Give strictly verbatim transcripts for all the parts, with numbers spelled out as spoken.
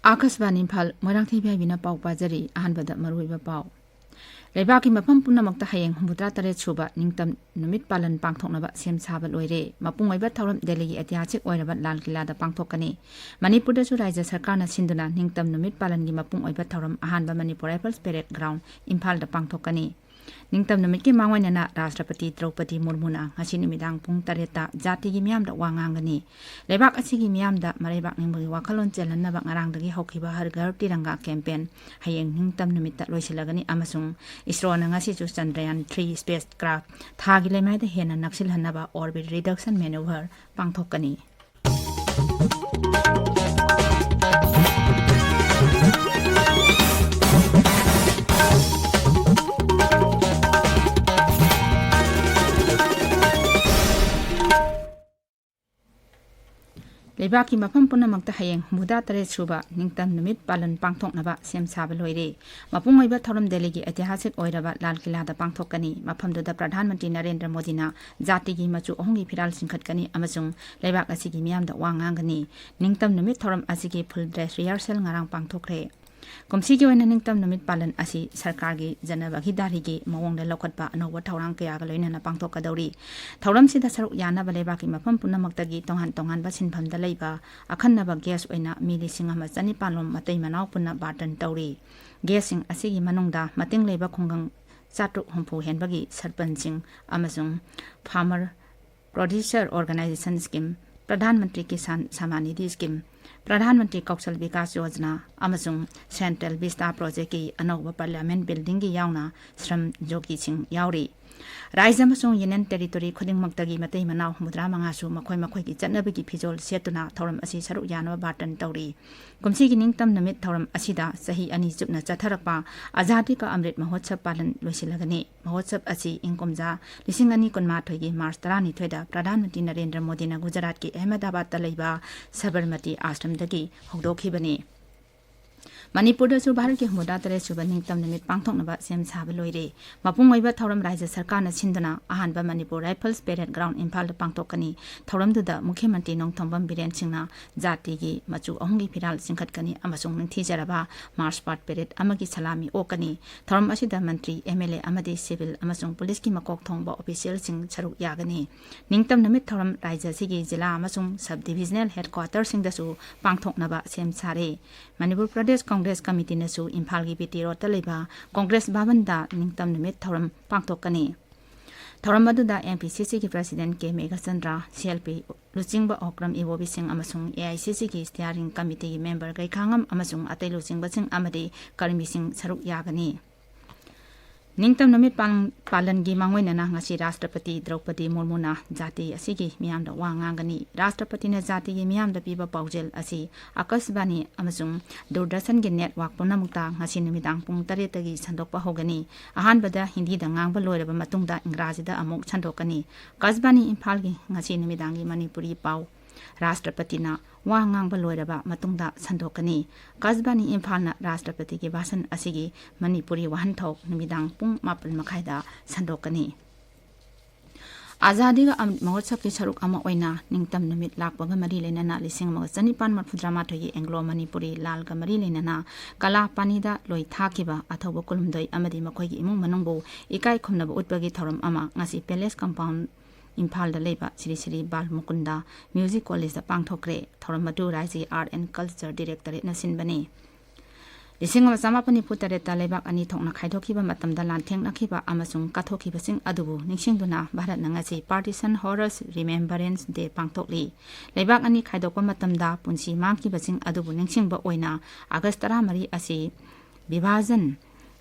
ꯑꯥꯀꯥꯁꯕꯥꯅꯤ ꯏꯝꯐꯥꯜ, ꯃꯣꯏꯔꯥꯡꯊꯦꯝ ꯏꯕꯦꯕꯤꯅ ꯄꯥꯎ ꯄꯥꯖꯔꯤ꯫ ꯑꯍꯥꯟꯕꯗ ꯃꯔꯨꯑꯣꯏꯕ ꯄꯥꯎ꯫ ꯂꯩꯕꯥꯛꯀꯤ ꯃꯐꯝ ꯄꯨꯝꯅꯃꯛꯇ ꯍꯌꯦꯡ ꯍꯨꯝꯐꯨꯇꯔꯥ ꯇꯔꯦꯠ ꯁꯨꯕ ꯅꯤꯡꯇꯝ ꯅꯨꯃꯤꯠ ꯄꯥꯂꯟ ꯄꯥꯡꯊꯣꯛꯅꯕ ꯁꯦꯝ ꯁꯥꯕ ꯂꯣꯏꯔꯦ꯫ ꯃꯄꯨꯡ ꯑꯣꯏꯕ ꯊꯧꯔꯝ ꯗꯦꯜꯂꯤꯒꯤ ꯑꯩꯇꯤꯍꯥꯁꯤꯛ ꯑꯣꯏꯔꯕ ꯂꯥꯜ ꯀꯤꯂꯥꯗ ꯄꯥꯡꯊꯣꯛꯀꯅꯤ꯫ ꯃꯅꯤꯄꯨꯔꯗꯁꯨ ꯔꯥꯖ꯭ꯌ ꯁꯔꯀꯥꯔꯅ ꯁꯤꯟꯗꯨꯅ ꯅꯤꯡꯇꯝ ꯅꯨꯃꯤꯠ ꯄꯥꯂꯟꯒꯤ ꯃꯄꯨꯡ ꯑꯣꯏꯕ ꯊꯧꯔꯝ ꯑꯍꯥꯟꯕ ꯃꯅꯤꯄꯨꯔ ꯔꯥꯏꯐꯜꯁ ꯄꯦꯔꯦꯗ ꯒ꯭ꯔꯥꯎꯟ ꯏꯝꯐꯥꯜꯗ ꯄꯥꯡꯊꯣꯛꯀꯅꯤ꯫ ꯅꯤꯡꯇꯝ ꯅꯨꯃꯤꯠꯀꯤ ꯃꯥꯡꯑꯣꯏꯅꯅ ꯔꯥꯁꯇ꯭ꯔꯄꯇꯤ ꯗ꯭ꯔꯧꯄꯗꯤ ꯃꯨꯔꯃꯨꯅ ꯉꯁꯤ ꯅꯨꯃꯤꯗꯥꯡ ꯄꯨꯡ ꯇꯔꯦꯠꯇ ꯖꯥꯇꯤꯒꯤ ꯃꯤꯌꯥꯝꯗ ꯋꯥ ꯉꯥꯡꯒꯅꯤ꯫ ꯂꯩꯕꯥꯛ ꯑꯁꯤꯒꯤ ꯃꯤꯌꯥꯝꯗ ꯃꯔꯩꯕꯥꯛ ꯅꯤꯡꯕꯒꯤ ꯋꯥꯈꯜꯂꯣꯟ ꯆꯦꯜꯍꯟꯅꯕ ꯉꯔꯥꯡꯗꯒꯤ ꯍꯧꯈꯤꯕ ꯍꯔ ꯘꯔ ꯇꯤꯔꯪꯒꯥ ꯀꯦꯝꯄꯦꯟ ꯍꯌꯦꯡ ꯅꯤꯡꯇꯝ ꯅꯨꯃꯤꯠꯇ ꯂꯣꯏꯁꯤꯜꯂꯒꯅꯤ ꯑꯃꯁꯨꯡ ꯏꯁꯔꯣꯅ ꯉꯁꯤꯁꯨ ꯆꯟꯗ꯭ꯔꯌꯥꯟ ꯊ꯭ꯔꯤ ꯁ꯭ꯄꯦꯁ ꯀ꯭ꯔꯥꯐ ꯊꯥꯒꯤ ꯂꯩꯃꯥꯏꯗ ꯍꯦꯟꯅ ꯅꯛꯁꯤꯜꯍꯟꯅꯕ ꯑꯣꯔꯕꯤꯠ ꯔꯤꯗꯛꯁꯟ ꯃꯦꯅꯨꯚꯔ ꯄꯥꯡꯊꯣꯛꯀꯅꯤ꯫ ꯂꯩꯕꯥꯛꯀꯤ ꯃꯐꯝ ꯄꯨꯝꯅꯃꯛꯇ ꯍꯌꯦꯡ ꯍꯨꯝꯐꯨꯇꯔꯥ ꯇꯔꯦꯠ ꯁꯨꯕ ꯅꯤꯡꯇꯝ ꯅꯨꯃꯤꯠ ꯄꯥꯂꯟ ꯄꯥꯡꯊꯣꯛꯅꯕ ꯁꯦꯝ ꯁꯥꯕ ꯂꯣꯏꯔꯦ꯫ ꯃꯄꯨꯡ ꯑꯣꯏꯕ ꯊꯧꯔꯝ ꯗꯦꯜꯂꯤꯒꯤ ꯑꯩꯇꯤꯍꯥꯁꯤꯛ ꯑꯣꯏꯔꯕ ꯂꯥꯜ ꯀꯤꯂꯥꯗ ꯄꯥꯡꯊꯣꯛꯀꯅꯤ꯫ ꯃꯐꯝꯗꯨꯗ ꯄ꯭ꯔꯙꯥꯟ ꯃꯟꯇ꯭ꯔꯤ ꯅꯔꯦꯟꯗ꯭ꯔ ꯃꯣꯗꯤꯅ ꯖꯥꯇꯤꯒꯤ ꯃꯆꯨ ꯑꯍꯨꯝꯒꯤ ꯐꯤꯔꯥꯜ ꯆꯤꯡꯈꯠꯀꯅꯤ ꯑꯃꯁꯨꯡ ꯂꯩꯕꯥꯛ ꯑꯁꯤꯒꯤ ꯃꯤꯌꯥꯝꯗ ꯋꯥ ꯉꯥꯡꯒꯅꯤ꯫ ꯅꯤꯡꯇꯝ ꯅꯨꯃꯤꯠ ꯊꯧꯔꯝ ꯑꯁꯤꯒꯤ ꯐꯨꯜ ꯗ꯭ꯔꯦꯁ ꯔꯤꯍꯔꯁꯦꯜ ꯉꯔꯥꯡ ꯄꯥꯡꯊꯣꯛꯈ꯭ꯔꯦ꯫ ꯀꯨꯝꯁꯤꯒꯤ ꯑꯣꯏꯅ ꯅꯤꯡꯇꯝ ꯅꯨꯃꯤꯠ ꯄꯥꯂꯟ ꯑꯁꯤ ꯁꯔꯀꯥꯔꯒꯤ ꯖꯅꯚꯥꯒꯤꯗꯥꯔꯤꯒꯤ ꯃꯑꯣꯡꯗ ꯂꯧꯈꯠꯄ ꯑꯅꯧꯕ ꯊꯧꯔꯥꯡ ꯀꯌꯥꯒ ꯂꯣꯏꯅꯅ ꯄꯥꯡꯊꯣꯛꯀꯗꯧꯔꯤ꯫ ꯊꯧꯔꯝꯁꯤꯗ ꯁꯔꯨꯛ ꯌꯥꯅꯕ ꯂꯩꯕꯥꯛꯀꯤ ꯃꯐꯝ ꯄꯨꯝꯅꯃꯛꯇꯒꯤ ꯇꯣꯉꯥꯟ ꯇꯣꯉꯥꯟꯕ ꯁꯤꯟꯐꯝꯗ ꯂꯩꯕ ꯑꯈꯟꯅꯕ ꯒꯦꯁ ꯑꯣꯏꯅ ꯃꯤ ꯂꯤꯁꯤꯡ ꯑꯃ ꯆꯅꯤꯄꯥꯟ ꯔꯣꯝ ꯃꯇꯩ ꯃꯅꯥꯎ ꯄꯨꯟꯅ ꯕꯥꯔꯇꯟ ꯇꯧꯔꯤ꯫ ꯒꯦꯁꯁꯤꯡ ꯑꯁꯤꯒꯤ ꯃꯅꯨꯡꯗ ꯃꯇꯤꯡ ꯂꯩꯕ ꯈꯨꯡꯒꯪ ꯆꯥꯇ꯭ꯔꯨꯛ ꯍꯨꯝꯐꯨ ꯍꯦꯟꯕꯒꯤ ꯁꯔꯄꯟꯁꯤꯡ ꯑꯃꯁꯨꯡ farmer producer organisation scheme, Pradhan Mantri Kisan ꯁꯥꯃꯥꯟ Nidhi scheme, Pradhan Mantri Kaushal Vikas Yojana ꯑꯃꯁꯨꯡ ꯁꯦꯟꯇ꯭ꯔꯦꯜ ꯚꯤꯁꯇꯥ ꯄ꯭ꯔꯣꯖꯦꯛꯀꯤ ꯑꯅꯧꯕ ꯄꯥꯔꯂꯤꯌꯥꯃꯦꯟꯠ ꯕꯤꯜꯗꯤꯡꯒꯤ ꯌꯥꯎꯅ ꯁ꯭ꯔꯝ ꯖꯣꯒꯤꯁꯤꯡ ꯌꯥꯎꯔꯤ꯫ ꯔꯥꯏꯖ꯭ꯌ ꯑꯃꯁꯨꯡ ꯌꯨꯅꯤꯌꯟ ꯇꯦꯔꯤꯇꯣꯔꯤ ꯈꯨꯗꯤꯡꯃꯛꯇꯒꯤ ꯃꯇꯩ ꯃꯅꯥꯎ ꯍꯨꯝꯐꯨꯇꯔꯥ ꯃꯉꯥꯁꯨ ꯃꯈꯣꯏ ꯃꯈꯣꯏꯒꯤ ꯆꯠꯅꯕꯤꯒꯤ ꯐꯤꯖꯣꯜ ꯁꯦꯠꯇꯨꯅ ꯊꯧꯔꯝ ꯑꯁꯤ ꯁꯔꯨꯛ ꯌꯥꯅꯕ ꯕꯥꯔꯇꯟ ꯇꯧꯔꯤ꯫ ꯀꯨꯝꯁꯤꯒꯤ ꯅꯤꯡꯇꯝ ꯅꯨꯃꯤꯠ ꯊꯧꯔꯝ ꯑꯁꯤꯗ ꯆꯍꯤ ꯑꯅꯤ ꯆꯨꯞꯅ ꯆꯠꯊꯔꯛꯄ ꯑꯖꯥꯗꯤ ꯀꯥ ꯑꯃ꯭ꯔꯤꯠ ꯃꯍꯣꯠꯁꯕ ꯄꯥꯂꯟ ꯂꯣꯏꯁꯤꯜꯂꯒꯅꯤ꯫ ꯃꯍꯣꯠꯁꯕ ꯑꯁꯤ ꯏꯪ ꯀꯨꯝꯖꯥ ꯂꯤꯁꯤꯡ ꯑꯅꯤ ꯀꯨꯟꯃꯥꯊꯣꯏꯒꯤ ꯃꯥꯔꯆ ꯇꯔꯥꯅꯤꯊꯣꯏꯗ ꯄ꯭ꯔꯙꯥꯟ ꯃꯟꯇ꯭ꯔꯤ ꯅꯔꯦꯟꯗ꯭ꯔ ꯃꯣꯗꯤꯅ ꯒꯨꯖꯔꯥꯠꯀꯤ ꯑꯍꯃꯦꯗꯥꯕꯥꯗꯇ ꯂꯩꯕ ꯁꯕꯔꯃꯇꯤ ꯑꯥꯁ꯭ꯔꯝꯗꯒꯤ ꯍꯧꯗꯣꯛꯈꯤꯕꯅꯤ꯫ ꯃꯅꯤꯄꯨꯔꯗꯁꯨ ꯚꯥꯔꯠꯀꯤ ꯍꯨꯝꯐꯨꯇꯔꯦꯠ ꯁꯨꯕ ꯅꯤꯡꯇꯝ ꯅꯨꯃꯤꯠ ꯄꯥꯡꯊꯣꯛꯅꯕ ꯁꯦꯝ ꯁꯥꯕ ꯂꯣꯏꯔꯦ꯫ ꯃꯄꯨꯡ ꯑꯣꯏꯕ ꯊꯧꯔꯝ ꯔꯥꯖ꯭ꯌ ꯁꯔꯀꯥꯔꯅ ꯁꯤꯟꯗꯨꯅ ꯑꯍꯥꯟꯕ ꯃꯅꯤꯄꯨꯔ ꯔꯥꯏꯐꯜꯁ ꯄꯦꯔꯦꯗ ꯒ꯭ꯔꯥꯎꯟ ꯏꯝꯐꯥꯜꯗ ꯄꯥꯡꯊꯣꯛꯀꯅꯤ꯫ ꯊꯧꯔꯝꯗꯨꯗ ꯃꯨꯈ꯭ꯌ ꯃꯟꯇ꯭ꯔꯤ ꯅꯣꯡꯊꯣꯝꯕꯝ ꯕꯤꯔꯦꯟ ꯁꯤꯡꯅ ꯖꯥꯇꯤꯒꯤ ꯃꯆꯨ ꯑꯍꯨꯝꯒꯤ ꯐꯤꯔꯥꯜ ꯆꯤꯡꯈꯠꯀꯅꯤ ꯑꯃꯁꯨꯡ ꯅꯤꯡꯊꯤꯖꯔꯕ ꯃꯥꯔꯆ ꯄꯥꯁ꯭ꯠ ꯄꯦꯔꯦꯗ ꯑꯃꯒꯤ ꯁꯂꯥꯃꯤ ꯑꯣꯛꯀꯅꯤ꯫ ꯊꯧꯔꯝ ꯑꯁꯤꯗ ꯃꯟꯇ꯭ꯔꯤ, ꯑꯦꯝ ꯑꯦꯜ ꯑꯦ ꯑꯃꯗꯤ ꯁꯤꯚꯤꯜ ꯑꯃꯁꯨꯡ ꯄꯨꯂꯤꯁꯀꯤ ꯃꯀꯣꯛ ꯊꯣꯡꯕ ꯑꯣꯐꯤꯁꯤꯌꯦꯜꯁꯤꯡ ꯁꯔꯨꯛ ꯌꯥꯒꯅꯤ꯫ ꯅꯤꯡꯇꯝ ꯅꯨꯃꯤꯠ ꯊꯧꯔꯝ ꯔꯥꯖ꯭ꯌ ꯑꯁꯤꯒꯤ ꯖꯤꯂꯥ ꯑꯃꯁꯨꯡ ꯁꯕ ꯗꯤꯚꯤꯖꯅꯦꯜ ꯍꯦꯗꯀ꯭ꯋꯥꯇꯔꯁꯤꯡꯗꯁꯨ ꯄꯥꯡꯊꯣꯛꯅꯕ ꯁꯦꯝ ꯁꯥꯔꯦ꯫ ꯃꯅꯤꯄꯨꯔ ꯄ꯭ꯔꯗꯦꯁ ꯀꯣꯡꯒ꯭ꯔꯦꯁ ꯀꯃꯤꯇꯤꯅꯁꯨ ꯏꯝꯐꯥꯜꯒꯤ ꯕꯤ ꯇꯤ ꯔꯣꯗꯇ ꯂꯩꯕ ꯀꯣꯡꯒ꯭ꯔꯦꯁ ꯚꯕꯟꯗ ꯅꯤꯡꯇꯝ ꯅꯨꯃꯤꯠ ꯊꯧꯔꯝ ꯄꯥꯡꯊꯣꯛꯀꯅꯤ꯫ ꯊꯧꯔꯝ ꯑꯗꯨꯗ ꯑꯦꯝ ꯄꯤ ꯁꯤ ꯁꯤꯒꯤ ꯄ꯭ꯔꯁꯤꯗꯦꯟꯠ ꯀꯦ ꯃꯦꯘꯆꯟꯗ꯭ꯔ, ꯁꯤ ꯑꯦꯜ ꯄꯤ ꯂꯨꯆꯤꯡꯕ ꯑꯣꯀ꯭ꯔꯝ ꯏꯕꯣꯕꯤ ꯁꯤꯡ ꯑꯃꯁꯨꯡ ꯑꯦ ꯑꯥꯏ ꯁꯤ ꯁꯤꯒꯤ ꯁ꯭ꯇꯤꯌꯥꯔꯤꯡ ꯀꯃꯤꯇꯤꯒꯤ ꯃꯦꯝꯕꯔ ꯒꯩꯈꯥꯉꯝ ꯑꯃꯁꯨꯡ ꯑꯇꯩ ꯂꯨꯆꯤꯡꯕꯁꯤꯡ ꯑꯃꯗꯤ ꯀꯔꯃꯤꯁꯤꯡ ꯁꯔꯨꯛ ꯌꯥꯒꯅꯤ꯫ ꯅꯤꯡꯇꯝ ꯅꯨꯃꯤꯠ ꯄꯥꯡ-, ꯄꯥꯂꯟꯒꯤ ꯃꯥꯡꯑꯣꯏꯅꯅ ꯉꯁꯤ ꯔꯥꯁꯇ꯭ꯔꯄꯇꯤ ꯗ꯭ꯔꯧꯄꯗꯤ ꯃꯨꯔꯃꯨꯅ ꯖꯥꯇꯤ ꯑꯁꯤꯒꯤ ꯃꯤꯌꯥꯝꯗ ꯋꯥ ꯉꯥꯡꯒꯅꯤ꯫ ꯔꯥꯁꯇ꯭ꯔꯄꯇꯤꯅ ꯖꯥꯇꯤꯒꯤ ꯃꯤꯌꯥꯝꯗ ꯄꯤꯕ ꯄꯥꯎꯖꯦꯜ ꯑꯁꯤ ꯑꯀꯥꯁꯕꯥꯅꯤ ꯑꯃꯁꯨꯡ ꯗꯨꯔꯗꯔꯁꯟꯒꯤ ꯅꯦꯠꯋꯥꯔꯛ ꯄꯨꯝꯅꯃꯛꯇ ꯉꯁꯤ ꯅꯨꯃꯤꯗꯥꯡ ꯄꯨꯡ ꯇꯔꯦꯠꯇꯒꯤ ꯁꯟꯗꯣꯛꯄ ꯍꯧꯒꯅꯤ꯫ ꯑꯍꯥꯟꯕꯗ ꯍꯤꯟꯗꯤꯗ ꯉꯥꯡꯕ ꯂꯣꯏꯔꯕ ꯃꯇꯨꯡꯗ ꯏꯪꯒ꯭ꯔꯥꯖꯤꯗ ꯑꯃꯨꯛ ꯁꯟꯗꯣꯛꯀꯅꯤ꯫ ꯑꯀꯥꯁꯕꯥꯅꯤ ꯏꯝꯐꯥꯜꯒꯤ ꯉꯁꯤ ꯅꯨꯃꯤꯗꯥꯡꯒꯤ ꯃꯅꯤꯄꯨꯔꯤ ꯄꯥꯎ ꯔꯥꯁꯇ꯭ꯔꯄꯇꯤꯅ ꯋꯥ ꯉꯥꯡꯕ ꯂꯣꯏꯔꯕ ꯃꯇꯨꯡꯗ ꯁꯟꯗꯣꯛꯀꯅꯤ꯫ ꯑꯀꯥꯁꯕꯥꯅꯤ ꯏꯝꯐꯥꯜꯅ ꯔꯥꯁꯇ꯭ꯔꯄꯇꯤꯒꯤ ꯚꯥꯁꯟ ꯑꯁꯤꯒꯤ ꯃꯅꯤꯄꯨꯔꯤ ꯋꯥꯍꯟꯊꯣꯛ ꯅꯨꯃꯤꯗꯥꯡ ꯄꯨꯡ ꯃꯥꯄꯟ ꯃꯈꯥꯏꯗ ꯁꯟꯗꯣꯛꯀꯅꯤ꯫ ꯑꯖꯥꯗꯤꯒ ꯑꯃ꯭ꯔꯤꯠ ꯃꯍꯣꯠꯁꯕꯀꯤ ꯁꯔꯨꯛ ꯑꯃ ꯑꯣꯏꯅ ꯅꯤꯡꯇꯝ ꯅꯨꯃꯤꯠ ꯂꯥꯛꯄꯒ ꯃꯔꯤ ꯂꯩꯅꯅ ꯂꯤꯁꯤꯡ ꯑꯃꯒ ꯆꯅꯤꯄꯥꯟ ꯃꯔꯐꯨꯇꯔꯥ ꯃꯥꯊꯣꯏꯒꯤ ꯑꯦꯡꯒ꯭ꯂꯣ ꯃꯅꯤꯄꯨꯔꯤ ꯂꯥꯜꯒ ꯃꯔꯤ ꯂꯩꯅꯅ ꯀꯂꯥ ꯄꯥꯅꯤꯗ ꯂꯣꯏ ꯊꯥꯈꯤꯕ ꯑꯊꯧꯕ ꯀꯨꯟꯍꯨꯝꯗꯣꯏ ꯑꯃꯗꯤ ꯃꯈꯣꯏꯒꯤ ꯏꯃꯨꯡ ꯃꯅꯨꯡꯕꯨ ꯏꯀꯥꯏ ꯈꯨꯝꯅꯕ ꯎꯠꯄꯒꯤ ꯊꯧꯔꯝ ꯑꯃ ꯉꯁꯤ ꯄꯦꯂꯦꯁ ꯀꯝꯄꯥꯎꯟ ꯏꯝꯐꯥꯜꯗ ꯂꯩꯕ ꯁ꯭ꯔꯤ ꯁ꯭ꯔꯤ ꯕꯥꯜ ꯃꯨꯀꯨꯟꯗ ꯃ꯭ꯌꯨꯖꯤꯛ ꯀꯣꯂꯦꯖꯇ ꯄꯥꯡꯊꯣꯛꯈ꯭ꯔꯦ꯫ ꯊꯧꯔꯝ ꯑꯗꯨ ꯔꯥꯏꯖꯒꯤ ꯑꯥꯔꯠ ꯑꯦꯟ ꯀꯜꯆꯔ ꯗꯤꯔꯦꯛꯇꯣꯔꯦꯠꯅ ꯁꯤꯟꯕꯅꯤ꯫ ꯂꯤꯁꯤꯡ ꯑꯃ ꯆꯃꯥꯄꯟ ꯅꯤꯐꯨ ꯇꯔꯦꯠꯇ ꯂꯩꯕꯥꯛ ꯑꯅꯤ ꯊꯣꯛꯅ ꯈꯥꯏꯗꯣꯛꯈꯤꯕ ꯃꯇꯝꯗ ꯂꯥꯟꯊꯦꯡꯅꯈꯤꯕ ꯑꯃꯁꯨꯡ ꯀꯠꯊꯣꯛꯈꯤꯕꯁꯤꯡ ꯑꯗꯨꯕꯨ ꯅꯤꯡꯁꯤꯡꯗꯨꯅ ꯚꯥꯔꯠꯅ ꯉꯁꯤ Partition Horrors Remembrance Day ꯄꯥꯡꯊꯣꯛꯂꯤ꯫ ꯂꯩꯕꯥꯛ ꯑꯅꯤ ꯈꯥꯏꯗꯣꯛꯄ ꯃꯇꯝꯗ ꯄꯨꯟꯁꯤ ꯃꯥꯡꯈꯤꯕꯁꯤꯡ ꯑꯗꯨꯕꯨ ꯅꯤꯡꯁꯤꯡꯕ ꯑꯣꯏꯅ ꯑꯥꯒꯁ ꯇꯔꯥꯃꯔꯤ ꯑꯁꯤ ꯕꯤꯚꯥꯖꯟ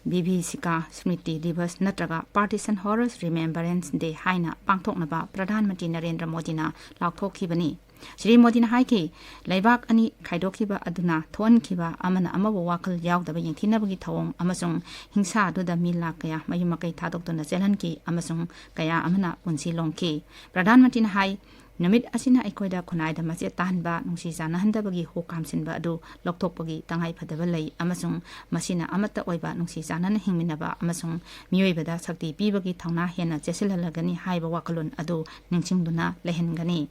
ꯕꯤꯚꯤꯁꯤꯀꯥ ꯁ꯭ꯃ꯭ꯔꯤꯇꯤ ꯗꯤꯚꯁ ꯅꯠꯇ꯭ꯔꯒ Partition Horrors Remembrance Day ꯍꯥꯏꯅ ꯄꯥꯡꯊꯣꯛꯅꯕ ꯄ꯭ꯔꯙꯥꯟ ꯃꯟꯇ꯭ꯔꯤ ꯅꯔꯦꯟꯗ꯭ꯔ ꯃꯣꯗꯤꯅ ꯂꯥꯎꯊꯣꯛꯈꯤꯕꯅꯤ꯫ ꯁ꯭ꯔꯤ ꯃꯣꯗꯤꯅ ꯍꯥꯏꯈꯤ, ꯂꯩꯕꯥꯛ ꯑꯅꯤ ꯈꯥꯏꯗꯣꯛꯈꯤꯕ ꯑꯗꯨꯅ ꯊꯣꯛꯍꯟꯈꯤꯕ ꯑꯃꯅ ꯑꯃꯕꯨ ꯋꯥꯈꯜ ꯌꯥꯎꯗꯕ ꯌꯦꯡꯊꯤꯅꯕꯒꯤ ꯊꯧꯑꯣꯡ ꯑꯃꯁꯨꯡ ꯍꯤꯡꯁꯥ ꯑꯗꯨꯗ ꯃꯤ ꯂꯥꯈ ꯀꯌꯥ ꯃꯌꯨꯝ ꯃꯀꯩ ꯊꯥꯗꯣꯛꯇꯨꯅ ꯆꯦꯜꯍꯟꯈꯤ ꯑꯃꯁꯨꯡ ꯀꯌꯥ ꯑꯃꯅ ꯄꯨꯟꯁꯤ ꯂꯣꯝꯈꯤ꯫ ꯄ꯭ꯔꯙꯥꯟ ꯃꯟꯇ꯭ꯔꯤꯅ ꯍꯥꯏ, ꯅꯨꯃꯤꯠ ꯑꯁꯤꯅ ꯑꯩꯈꯣꯏꯗ ꯈꯨꯟꯅꯥꯏꯗ ꯃꯆꯦꯠ ꯇꯥꯍꯟꯕ, ꯅꯨꯡꯁꯤ ꯆꯥꯟꯅꯍꯟꯗꯕꯒꯤ ꯍꯨ ꯀꯥꯝꯁꯤꯟꯕ ꯑꯗꯨ ꯂꯧꯊꯣꯛꯄꯒꯤ ꯇꯉꯥꯏ ꯐꯗꯕ ꯂꯩ ꯑꯃꯁꯨꯡ ꯃꯁꯤꯅ ꯑꯃꯠꯇ ꯑꯣꯏꯕ ꯅꯨꯡꯁꯤ ꯆꯥꯟꯅꯅ ꯍꯤꯡꯃꯤꯟꯅꯕ ꯑꯃꯁꯨꯡ ꯃꯤꯑꯣꯏꯕꯗ ꯁꯛꯇꯤ ꯄꯤꯕꯒꯤ ꯊꯧꯅꯥ ꯍꯦꯟꯅ ꯆꯦꯠꯁꯤꯜꯍꯜꯂꯒꯅꯤ ꯍꯥꯏꯕ ꯋꯥꯈꯜꯂꯣꯟ ꯑꯗꯨ ꯅꯤꯡꯁꯤꯡꯗꯨꯅ ꯂꯩꯍꯟꯒꯅꯤ꯫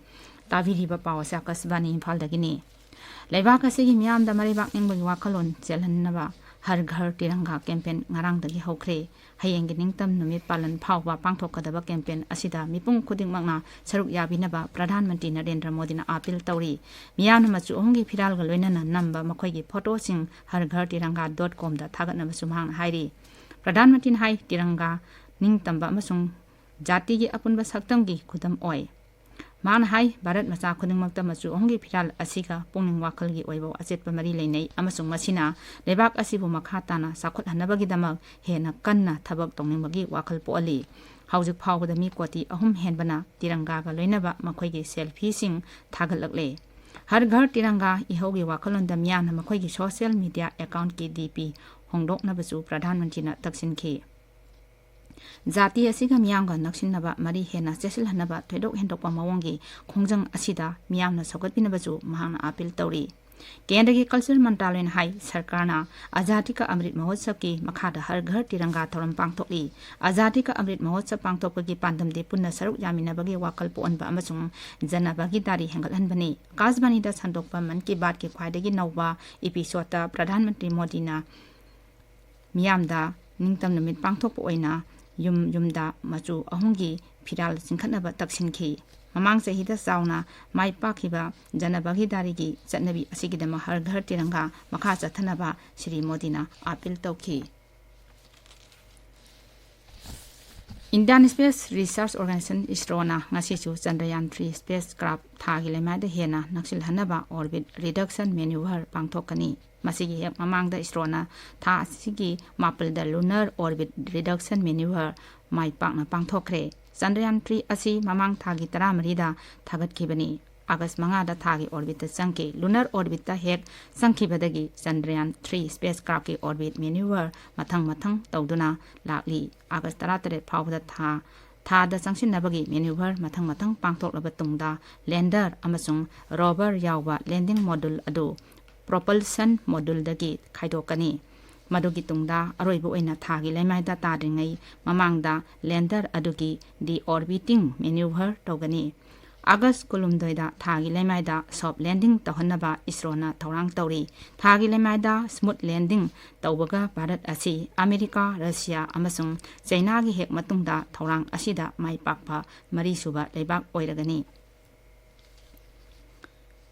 ꯇꯥꯕꯤꯔꯤꯕ ꯄꯥꯎ ꯑꯁꯤ ꯑꯀꯥꯁꯕꯥꯅꯤ ꯏꯝꯐꯥꯜꯗꯒꯤꯅꯤ꯫ ꯂꯩꯕꯥꯛ ꯑꯁꯤꯒꯤ ꯃꯤꯌꯥꯝꯗ ꯃꯔꯩꯕꯥꯛ ꯅꯤꯡꯕꯒꯤ ꯋꯥꯈꯜꯂꯣꯟ ꯆꯦꯜꯍꯟꯅꯕ ꯍꯔ ꯘꯔ ꯇꯤꯔꯪꯒꯥ ꯀꯦꯝꯄꯦꯟ ꯉꯔꯥꯡꯗꯒꯤ ꯍꯧꯈ꯭ꯔꯦ꯫ ꯍꯌꯦꯡꯒꯤ ꯅꯤꯡꯇꯝ ꯅꯨꯃꯤꯠ ꯄꯥꯂꯟ ꯐꯥꯎꯕ ꯄꯥꯡꯊꯣꯛꯀꯗꯕ ꯀꯦꯝꯄꯦꯟ ꯑꯁꯤꯗ ꯃꯤꯄꯨꯝ ꯈꯨꯗꯤꯡꯃꯛꯅ ꯁꯔꯨꯛ ꯌꯥꯕꯤꯅꯕ ꯄ꯭ꯔꯙꯥꯟ ꯃꯟꯇ꯭ꯔꯤ ꯅꯔꯦꯟꯗ꯭ꯔ ꯃꯣꯗꯤꯅ ꯑꯥꯄꯤꯜ ꯇꯧꯔꯤ꯫ ꯃꯤꯌꯥꯝꯅ ꯃꯆꯨ ꯑꯍꯨꯝꯒꯤ ꯐꯤꯔꯥꯜꯒ ꯂꯣꯏꯅꯅ ꯅꯝꯕ ꯃꯈꯣꯏꯒꯤ ꯐꯣꯇꯣꯁꯤꯡ ꯍꯔ ꯘꯔ ꯇꯤꯔꯪꯒꯥ ꯗꯣꯠ ꯀꯣꯝꯗ ꯊꯥꯒꯠꯅꯕꯁꯨ ꯃꯍꯥꯛꯅ ꯍꯥꯏꯔꯤ꯫ ꯄ꯭ꯔꯙꯥꯟ ꯃꯟꯇ꯭ꯔꯤꯅ ꯍꯥꯏ, ꯇꯤꯔꯪꯒꯥ ꯅꯤꯡꯇꯝꯕ ꯑꯃꯁꯨꯡ ꯖꯥꯇꯤꯒꯤ ꯑꯄꯨꯟꯕ ꯁꯛꯇꯝꯒꯤ ꯈꯨꯗꯝ ꯑꯣꯏ꯫ ꯃꯍꯥꯛꯅ ꯍꯥꯏ, ꯚꯥꯔꯠ ꯃꯆꯥ ꯈꯨꯗꯤꯡꯃꯛꯇ ꯃꯆꯨ ꯑꯍꯨꯝꯒꯤ ꯐꯤꯔꯥꯜ ꯑꯁꯤꯒ ꯄꯨꯛꯅꯤꯡ ꯋꯥꯈꯜꯒꯤ ꯑꯣꯏꯕ ꯑꯆꯦꯠꯄ ꯃꯔꯤ ꯂꯩꯅꯩ ꯑꯃꯁꯨꯡ ꯃꯁꯤꯅ ꯂꯩꯕꯥꯛ ꯑꯁꯤꯕꯨ ꯃꯈꯥ ꯇꯥꯅ ꯆꯥꯎꯈꯠꯍꯟꯅꯕꯒꯤꯗꯃꯛ ꯍꯦꯟꯅ ꯀꯟꯅ ꯊꯕꯛ ꯇꯧꯅꯤꯡꯕꯒꯤ ꯋꯥꯈꯜ ꯄꯣꯛꯍꯜꯂꯤ꯫ ꯍꯧꯖꯤꯛ ꯐꯥꯎꯕꯗ ꯃꯤ ꯀꯣꯇꯤ ꯑꯍꯨꯝ ꯍꯦꯟꯕꯅ ꯇꯤꯔꯪꯒꯥꯒ ꯂꯣꯏꯅꯕ ꯃꯈꯣꯏꯒꯤ ꯁꯦꯜꯐꯤꯁꯤꯡ ꯊꯥꯒꯠꯂꯛꯂꯦ꯫ ꯍꯔ ꯘꯔ ꯇꯤꯔꯪꯒꯥ ꯏꯍꯧꯒꯤ ꯋꯥꯈꯜꯂꯣꯟꯗ ꯃꯤꯌꯥꯝꯅ ꯃꯈꯣꯏꯒꯤ ꯁꯣꯁꯤꯌꯦꯜ ꯃꯤꯗꯤꯌꯥ ꯑꯦꯀꯥꯎꯟꯠꯀꯤ ꯗꯤ ꯄꯤ ꯍꯣꯡꯗꯣꯛꯅꯕꯁꯨ ꯄ꯭ꯔꯙꯥꯟ ꯃꯟꯇ꯭ꯔꯤꯅ ꯇꯛꯁꯤꯟꯈꯤ꯫ ꯖꯥꯇꯤ ꯑꯁꯤꯒ ꯃꯤꯌꯥꯝꯒ ꯅꯛꯁꯤꯟꯅꯕ ꯃꯔꯤ ꯍꯦꯟꯅ ꯆꯦꯠꯁꯤꯜꯍꯟꯅꯕ ꯊꯣꯏꯗꯣꯛ ꯍꯦꯟꯗꯣꯛꯄ ꯃꯑꯣꯡꯒꯤ ꯈꯣꯡꯖꯪ ꯑꯁꯤꯗ ꯃꯤꯌꯥꯝꯅ ꯁꯧꯒꯠꯄꯤꯅꯕꯁꯨ ꯃꯍꯥꯛꯅ ꯑꯥꯄꯤꯜ ꯇꯧꯔꯤ꯫ ꯀꯦꯟꯗ꯭ꯔꯒꯤ ꯀꯜꯆꯔ ꯃꯟꯇ꯭ꯔꯥꯂꯌꯅ ꯍꯥꯏ, ꯁꯔꯀꯥꯔꯅ ꯑꯖꯥꯗꯤ ꯀꯥ ꯑꯃ꯭ꯔꯤꯠ ꯃꯍꯣꯠꯁꯕꯀꯤ ꯃꯈꯥꯗ ꯍꯔ ꯘꯔ ꯇꯤꯔꯪꯒꯥ ꯊꯧꯔꯝ ꯄꯥꯡꯊꯣꯛꯂꯤ꯫ ꯑꯖꯥꯗꯤ ꯀꯥ ꯑꯃ꯭ꯔꯤꯠ ꯃꯍꯣꯠꯁꯕ ꯄꯥꯡꯊꯣꯛꯄꯒꯤ ꯄꯥꯟꯗꯝꯗꯤ ꯄꯨꯟꯅ ꯁꯔꯨꯛ ꯌꯥꯃꯤꯟꯅꯕꯒꯤ ꯋꯥꯈꯜ ꯄꯣꯛꯍꯟꯕ ꯑꯃꯁꯨꯡ ꯖꯅ ꯚꯥꯒꯤꯗꯥꯔꯤ ꯍꯦꯟꯒꯠꯍꯟꯕꯅꯤ꯫ ꯑꯀꯥꯁꯕꯥꯅꯤꯗ ꯁꯟꯗꯣꯛꯄ ꯃꯟ ꯀꯤ ꯕꯥꯠꯀꯤ ꯈ꯭ꯋꯥꯏꯗꯒꯤ ꯅꯧꯕ ꯏꯄꯤꯁꯣꯗꯇ ꯄ꯭ꯔꯙꯥꯟ ꯃꯟꯇ꯭ꯔꯤ ꯃꯣꯗꯤꯅ ꯃꯤꯌꯥꯝꯗ ꯅꯤꯡꯇꯝ ꯅꯨꯃꯤꯠ ꯄꯥꯡꯊꯣꯛꯄ ꯑꯣꯏꯅ ꯌꯨꯝ ꯌꯨꯝꯗ ꯃꯆꯨ ꯑꯍꯨꯝꯒꯤ ꯐꯤꯔꯥꯜ ꯆꯤꯡꯈꯠꯅꯕ ꯇꯛꯁꯤꯟꯈꯤ꯫ ꯃꯃꯥꯡ ꯆꯍꯤꯗ ꯆꯥꯎꯅ ꯃꯥꯏ ꯄꯥꯛꯈꯤꯕ ꯖꯅ ꯚꯥꯒꯤꯗꯥꯔꯤꯒꯤ ꯆꯠꯅꯕꯤ ꯑꯁꯤꯒꯤꯗꯃꯛ ꯍꯔ ꯘꯔ ꯇꯤꯔꯪꯒꯥ ꯃꯈꯥ ꯆꯠꯊꯅꯕ ꯁ꯭ꯔꯤ ꯃꯣꯗꯤꯅ ꯑꯥꯄꯤꯜ ꯇꯧꯈꯤ꯫ Indian Space Research Organisation, ꯏꯁꯔꯣꯅ ꯉꯁꯤꯁꯨ ꯆꯟꯗ꯭ꯔꯌꯥꯟ ꯊ꯭ꯔꯤ ꯁ꯭ꯄꯦꯁ ꯀ꯭ꯔꯥꯐ ꯊꯥꯒꯤ ꯂꯩꯃꯥꯏꯗ ꯍꯦꯟꯅ ꯅꯛꯁꯤꯜꯍꯟꯅꯕ ꯑꯣꯔꯕꯤꯠ ꯔꯤꯗꯛꯁꯟ ꯃꯦꯅ꯭ꯌꯨꯚꯔ ꯄꯥꯡꯊꯣꯛꯀꯅꯤ꯫ ꯃꯁꯤꯒꯤ ꯍꯦꯛ ꯃꯃꯥꯡꯗ ꯏꯁꯔꯣꯅ ꯊꯥ ꯑꯁꯤꯒꯤ ꯃꯥꯄꯜꯗ ꯂꯨꯅꯔ ꯑꯣꯔꯕꯤꯠ ꯔꯤꯗꯛꯁꯟ ꯃꯦꯅ꯭ꯌꯨꯚꯔ ꯃꯥꯏ ꯄꯥꯛꯅ ꯄꯥꯡꯊꯣꯛꯈ꯭ꯔꯦ꯫ ꯆꯟꯗ꯭ꯔꯌꯥꯟ ꯊ꯭ꯔꯤ ꯑꯁꯤ ꯃꯃꯥꯡ ꯊꯥꯒꯤ ꯇꯔꯥꯃꯔꯤꯗ ꯊꯥꯒꯠꯈꯤꯕꯅꯤ꯫ ꯑꯥꯒꯁ ꯃꯉꯥꯗ ꯊꯥꯒꯤ ꯑꯣꯔꯕꯤꯠꯇ ꯆꯪꯈꯤ꯫ ꯂꯨꯅꯔ ꯑꯣꯔꯕꯤꯠꯇ ꯍꯦꯛ ꯆꯪꯈꯤꯕꯗꯒꯤ ꯆꯟꯗ꯭ꯔꯌꯥꯟ ꯊ꯭ꯔꯤ ꯁ꯭ꯄꯦꯁ ꯀ꯭ꯔꯥꯐꯀꯤ ꯑꯣꯔꯕꯤꯠ ꯃꯦꯅ꯭ꯌꯨꯚꯔ ꯃꯊꯪ ꯃꯊꯪ ꯇꯧꯗꯨꯅ ꯂꯥꯛꯂꯤ꯫ ꯑꯥꯒꯁ ꯇꯔꯥꯇꯔꯦꯠ ꯐꯥꯎꯕꯗ ꯊꯥ ꯊꯥꯗ ꯆꯪꯁꯤꯟꯅꯕꯒꯤ maneuver ꯃꯊꯪ ꯃꯊꯪ ꯄꯥꯡꯊꯣꯛꯂꯕ ꯇꯨꯡꯗ, lander ꯑꯃꯁꯨꯡ rover ꯌꯥꯎꯕ landing module ꯑꯗꯨ propulsion moduleꯗꯒꯤ ꯈꯥꯏꯗꯣꯛꯀꯅꯤ꯫ ꯃꯗꯨꯒꯤ ꯇꯨꯡꯗ ꯑꯔꯣꯏꯕ ꯑꯣꯏꯅ ꯊꯥꯒꯤ ꯂꯩꯃꯥꯏꯗ ꯇꯥꯗ꯭ꯔꯤꯉꯩ ꯃꯃꯥꯡꯗ lander ꯑꯗꯨꯒꯤ deorbiting maneuver ꯇꯧꯒꯅꯤ꯫ ꯑꯥꯒꯁ ꯀꯨꯟꯍꯨꯝꯗꯣꯏꯗ ꯊꯥꯒꯤ ꯂꯩꯃꯥꯏꯗ soft landing ꯇꯧꯍꯟꯅꯕ ꯏꯁꯔꯣꯅ ꯊꯧꯔꯥꯡ ꯇꯧꯔꯤ꯫ ꯊꯥꯒꯤ ꯂꯩꯃꯥꯏꯗ smooth landing ꯇꯧꯕꯒ ꯚꯥꯔꯠ ꯑꯁꯤ ꯑꯃꯦꯔꯤꯀꯥ, ꯔꯁꯤꯌꯥ ꯑꯃꯁꯨꯡ ꯆꯩꯅꯥꯒꯤ ꯍꯦꯛ ꯃꯇꯨꯡꯗ ꯊꯧꯔꯥꯡ ꯑꯁꯤꯗ ꯃꯥꯏ ꯄꯥꯛꯄ ꯃꯔꯤꯁꯨꯕ ꯂꯩꯕꯥꯛ ꯑꯣꯏꯔꯒꯅꯤ꯫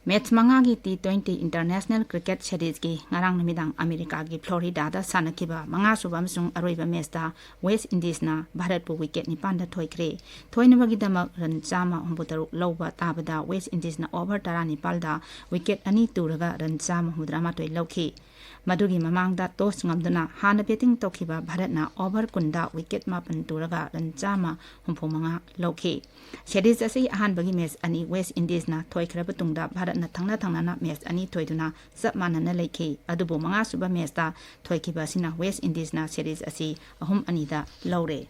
ꯃꯦꯠꯆ ꯃꯉꯥꯒꯤ T twenty International Cricket Seriesꯀꯤ ꯉꯔꯥꯡ ꯅꯨꯃꯤꯗꯥꯡ ꯑꯃꯦꯔꯤꯀꯥꯒꯤ ꯐ꯭ꯂꯣꯔꯤꯗꯥꯗ ꯁꯥꯟꯅꯈꯤꯕ ꯃꯉꯥꯁꯨꯕ ꯑꯃꯁꯨꯡ ꯑꯔꯣꯏꯕ ꯃꯦꯠꯆꯇ ꯋꯦꯁ ꯏꯟꯗꯤꯖꯅ ꯚꯥꯔꯠꯄꯨ ꯋꯤꯀꯦꯠ ꯅꯤꯄꯥꯟꯗ ꯊꯣꯏꯈ꯭ꯔꯦ꯫ ꯊꯣꯏꯅꯕꯒꯤꯗꯃꯛ ꯔꯟ ꯆꯥꯝꯃ ꯍꯨꯝꯐꯨꯇꯔꯨꯛ ꯂꯧꯕ ꯇꯥꯕꯗ ꯋꯦꯁ ꯏꯟꯗꯤꯖꯅ ꯑꯣꯚꯔ ꯇꯔꯥꯅꯤꯄꯥꯜꯗ ꯋꯤꯀꯦꯠ ꯑꯅꯤ ꯇꯨꯔꯒ ꯔꯟ ꯆꯥꯝꯃ ꯍꯨꯝꯐꯨꯇꯔꯥꯃꯥꯊꯣꯏ ꯂꯧꯈꯤ꯫ ꯃꯗꯨꯒꯤ ꯃꯃꯥꯡꯗ ꯇꯣꯁ ꯉꯝꯗꯨꯅ ꯍꯥꯟꯅ ꯕꯦꯇꯤꯡ ꯇꯧꯈꯤꯕ ꯚꯥꯔꯠꯅ ꯑꯣꯚꯔ ꯀꯨꯟꯗ ꯋꯤꯀꯦꯠ ꯃꯥꯄꯟ ꯇꯨꯔꯒ ꯔꯟ ꯆꯥꯝꯃ ꯍꯨꯝꯐꯨ ꯃꯉꯥ ꯂꯧꯈꯤ꯫ ꯁꯦꯔꯤꯖ ꯑꯁꯤ ꯑꯍꯥꯟꯕꯒꯤ ꯃꯦꯆ ꯑꯅꯤ ꯋꯦꯁ ꯏꯟꯗꯤꯖꯅ ꯊꯣꯏꯈ꯭ꯔꯕ ꯇꯨꯡꯗ ꯚꯥꯔꯠꯅ ꯊꯪꯅ ꯊꯪꯅꯅ ꯃꯦꯆ ꯑꯅꯤ ꯊꯣꯏꯗꯨꯅ ꯆꯞ ꯃꯥꯟꯅꯅ ꯂꯩꯈꯤ꯫ ꯑꯗꯨꯕꯨ ꯃꯉꯥꯁꯨꯕ ꯃꯦꯆꯇ ꯊꯣꯏꯈꯤꯕ ꯑꯁꯤꯅ ꯋꯦꯁ ꯏꯟꯗꯤꯖꯅ ꯁꯦꯔꯤꯖ ꯑꯁꯤ ꯑꯍꯨꯝ ꯑꯅꯤꯗ ꯂꯧꯔꯦ꯫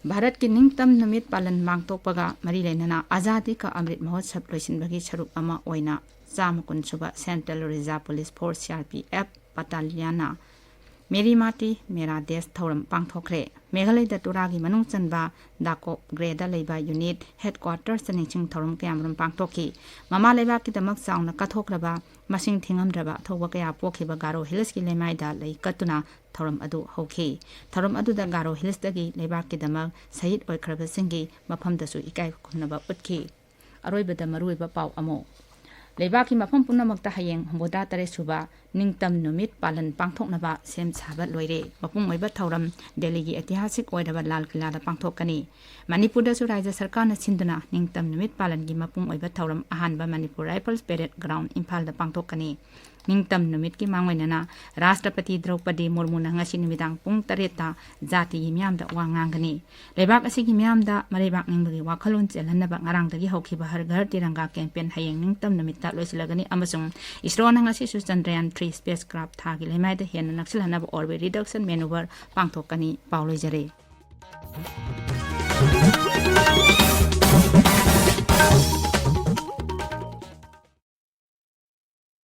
ꯚꯥꯔꯠꯀꯤ ꯅꯤꯡꯇꯝ ꯅꯨꯃꯤꯠ ꯄꯥꯂꯟ ꯄꯥꯡꯊꯣꯛꯄꯒ ꯃꯔꯤ ꯂꯩꯅꯅ ꯑꯖꯥꯗꯤ ꯀꯥ ꯑꯃ꯭ꯔꯤꯠ ꯃꯍꯣꯠꯁꯕ ꯂꯣꯏꯁꯤꯟꯕꯒꯤ ꯁꯔꯨꯛ ꯑꯃ ꯑꯣꯏꯅ ꯆꯥꯝꯃ ꯀꯨꯟ ꯁꯨꯕ Central Reserve Police Force, C R P F, Battalionꯅ Mary ꯃꯥꯇꯤ ꯃꯦꯔꯥ ꯗꯦꯁ ꯊꯧꯔꯝ ꯄꯥꯡꯊꯣꯛꯈ꯭ꯔꯦ꯫ ꯃꯦꯘꯥꯂꯌꯗ ꯇꯨꯔꯥꯒꯤ ꯃꯅꯨꯡ ꯆꯟꯕ ꯗꯥꯀꯣꯞ ꯒ꯭ꯔꯦꯗ ꯂꯩꯕ unit headquartersꯇ ꯅꯤꯡꯁꯤꯡ ꯊꯧꯔꯝ ꯀꯌꯥꯃꯔꯨꯝ ꯄꯥꯡꯊꯣꯛꯈꯤ꯫ ꯃꯃꯥ ꯂꯩꯕꯥꯛꯀꯤꯗꯃꯛ ꯆꯥꯎꯅ ꯀꯠꯊꯣꯛꯂꯕ, ꯃꯁꯤꯡ ꯊꯤꯉꯝꯗ꯭ꯔꯕ ꯑꯊꯧꯕ ꯀꯌꯥ ꯄꯣꯛꯈꯤꯕ ꯒꯥꯔꯣ ꯍꯤꯜꯁꯀꯤ ꯂꯩꯃꯥꯏꯗ ꯂꯩ ꯀꯠꯇꯨꯅ ꯊꯧꯔꯝ ꯑꯗꯨ ꯍꯧꯈꯤ꯫ ꯊꯧꯔꯝ ꯑꯗꯨꯗ ꯒꯥꯔꯣ ꯍꯤꯜꯁꯇꯒꯤ ꯂꯩꯕꯥꯛꯀꯤꯗꯃꯛ ꯁꯍꯤꯗ ꯑꯣꯏꯈ꯭ꯔꯕꯁꯤꯡꯒꯤ ꯃꯐꯝꯗꯁꯨ ꯏꯀꯥꯏ ꯈꯨꯝꯅꯕ ꯎꯠꯈꯤ꯫ ꯑꯔꯣꯏꯕꯗ ꯃꯔꯨꯑꯣꯏꯕ ꯄꯥꯎ ꯑꯃꯨꯛ꯫ ꯂꯩꯕꯥꯛꯀꯤ ꯃꯐꯝ ꯄꯨꯝꯅꯃꯛꯇ ꯍꯌꯦꯡ ꯍꯨꯝꯐꯨꯇꯔꯦꯠ ꯁꯨꯕ ꯅꯤꯡꯇꯝ ꯅꯨꯃꯤꯠ ꯄꯥꯂꯟ ꯄꯥꯡꯊꯣꯛꯅꯕ ꯁꯦꯝ ꯁꯥꯕ ꯂꯣꯏꯔꯦ꯫ ꯃꯄꯨꯡ ꯑꯣꯏꯕ ꯊꯧꯔꯝ ꯗꯦꯜꯂꯤꯒꯤ ꯑꯩꯇꯤꯍꯥꯁꯤꯛ ꯑꯣꯏꯔꯕ ꯂꯥꯜ ꯀꯤꯂꯥꯗ ꯄꯥꯡꯊꯣꯛꯀꯅꯤ꯫ ꯃꯅꯤꯄꯨꯔꯗꯁꯨ ꯔꯥꯖ꯭ꯌ ꯁꯔꯀꯥꯔꯅ ꯁꯤꯟꯗꯨꯅ ꯅꯤꯡꯇꯝ ꯅꯨꯃꯤꯠ ꯄꯥꯂꯟꯒꯤ ꯃꯄꯨꯡ ꯑꯣꯏꯕ ꯊꯧꯔꯝ ꯑꯍꯥꯟꯕ ꯃꯅꯤꯄꯨꯔ ꯔꯥꯏꯐꯜꯁ ꯄꯦꯔꯦꯗ ꯒ꯭ꯔꯥꯎꯟ ꯏꯝꯐꯥꯜꯗ ꯄꯥꯡꯊꯣꯛꯀꯅꯤ꯫ ꯅꯤꯡꯇꯝ ꯅꯨꯃꯤꯠꯀꯤ ꯃꯥꯡꯑꯣꯏꯅꯅ ꯔꯥꯁꯇ꯭ꯔꯄꯇꯤ ꯗ꯭ꯔꯧꯄꯗꯤ ꯃꯨꯔꯃꯨꯅ ꯉꯁꯤ ꯅꯨꯃꯤꯗꯥꯡ ꯄꯨꯡ ꯇꯔꯦꯠꯇ ꯖꯥꯇꯤꯒꯤ ꯃꯤꯌꯥꯝꯗ ꯋꯥ ꯉꯥꯡꯒꯅꯤ꯫ ꯂꯩꯕꯥꯛ ꯑꯁꯤꯒꯤ ꯃꯤꯌꯥꯝꯗ ꯃꯔꯩꯕꯥꯛ ꯅꯤꯡꯕꯒꯤ ꯋꯥꯈꯜꯂꯣꯟ ꯆꯦꯜꯍꯟꯅꯕ ꯉꯔꯥꯡꯗꯒꯤ ꯍꯧꯈꯤꯕ ꯍꯔ ꯘꯔ ꯇꯤꯔꯪꯒꯥ campaign ꯍꯌꯦꯡ ꯅꯤꯡꯇꯝ ꯅꯨꯃꯤꯠꯇ ꯂꯣꯏꯁꯤꯜꯂꯒꯅꯤ ꯑꯃꯁꯨꯡ ꯏꯁꯔꯣꯅ ꯉꯁꯤꯁꯨ ꯆꯟꯗ꯭ꯔꯌꯥꯟ three spacecraft ꯊꯥꯒꯤ ꯂꯩꯃꯥꯏꯗ ꯍꯦꯟꯅ ꯅꯛꯁꯤꯜꯍꯟꯅꯕ orbit reduction maneuver ꯄꯥꯡꯊꯣꯛꯀꯅꯤ꯫ ꯄꯥꯎ ꯂꯣꯏꯖꯔꯦ꯫